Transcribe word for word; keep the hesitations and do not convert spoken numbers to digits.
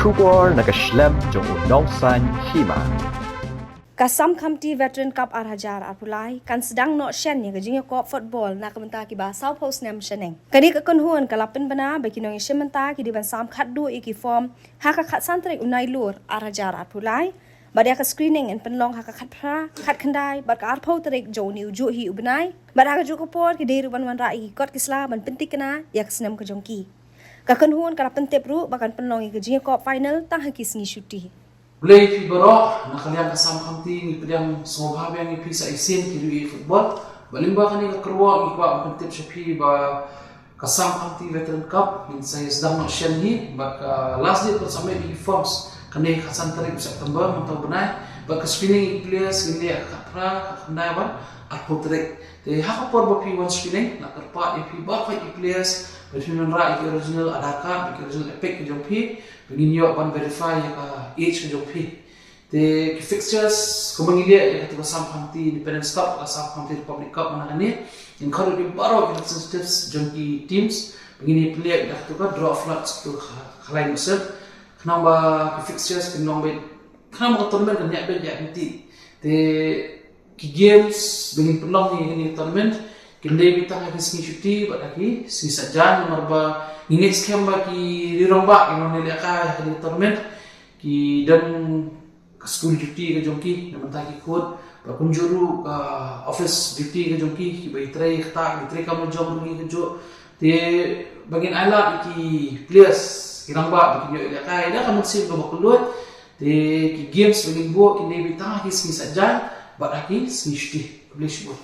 Khubor na ka shlem jong u nongsan hima. Ka Sam Khamti Veteran Cup ar hajar arphew lai kan sdang noh shen ïa ka jingïakop football na ka bynta kiba sawphew snem shaneng. Kane ka kynhun ka la pynbna ba ki nongïashim bynta ki dei ban sam khatduh ïa ki form ha ka khatsan tarik u Nailur ar hajar arphew lai. Bad ïa ka screening yn pynlong ha ka khatphra, khatkhyndai bad ka arphew tarik jong une u juh hi u bnai. Bad ha kajuh ka por ki dei ruh ban wanrah ïa ki kot ki sla ban pynthikna ïa ka snem ka jong ki. Ka kynhun ka la pyntip ruh ba kan pynlong ïa ka jingïakop final tang ha ki sngi shuti. Khublei ïa phi baroh, na ka liang ka Sam Khamti ngi pdiang sngewbha biang ïa phi sa shisien ki riew football. Bad lyngba kane ka kyrwoh ngi kwah ban pyntip sha phi ba ka Sam Khamti Veteran Cup ngin sa ïa sdang noh shen hi, bad ka last date ban submit ïa ki forms kane ka khatsan tarik September mynta u bnai. Bad ka screening ïa ki players ngin leh ha ka khatphra, khatkhyndai bad arphew tarik. Te ha ka por ba phi wan screening, nga kyrpad ïa phi baroh ïa ki players ba phin wanrah ïa ki original Aadhaar card bad ki original EPIC ka jong phi, ba ngin ïoh ban verify ïa ka age ka jong phi. Te ki fixtures kumba ngi leh ïa katu ka Sam Khamti Independence Cup, ka Sam Khamti Republic Cup mynta kane, ngin khot ruh ïa baroh ki representatives jong ki teams ba ngin ïa pynleh ïa katu ka draw of lots, katu ka khalai nusip, khnang ba ki fixtures kin long beit, khnang ba ka tournament kan ïaid beit ïaid beit. Te ki games ba ngin pynlong ïa kane ka tournament kin dei beit tang ha ki sngi shuti bad ha ki sngi saitjaiñ, namar ba ngi ngeit skhem ba ki rangbah kin wan ïalehkai ha kane ka tournament, ki don ka school duty ka jong ki na bynta ki khun, bad kumjuh ruh ka office duty ka jong ki, kiba ïatrei ktah, ïatrei kam la jong ruh ngi kajuh. Te ba ngin ailad ïa ki players, ki rangbah ba kin ïoh ïalehkai da ka mynsiem kaba kylluid. Te ki games ba ngin buh kin dei beit tang ha ki sngi saitjaiñ bad ha ki sngi shuti. Khublei shibun.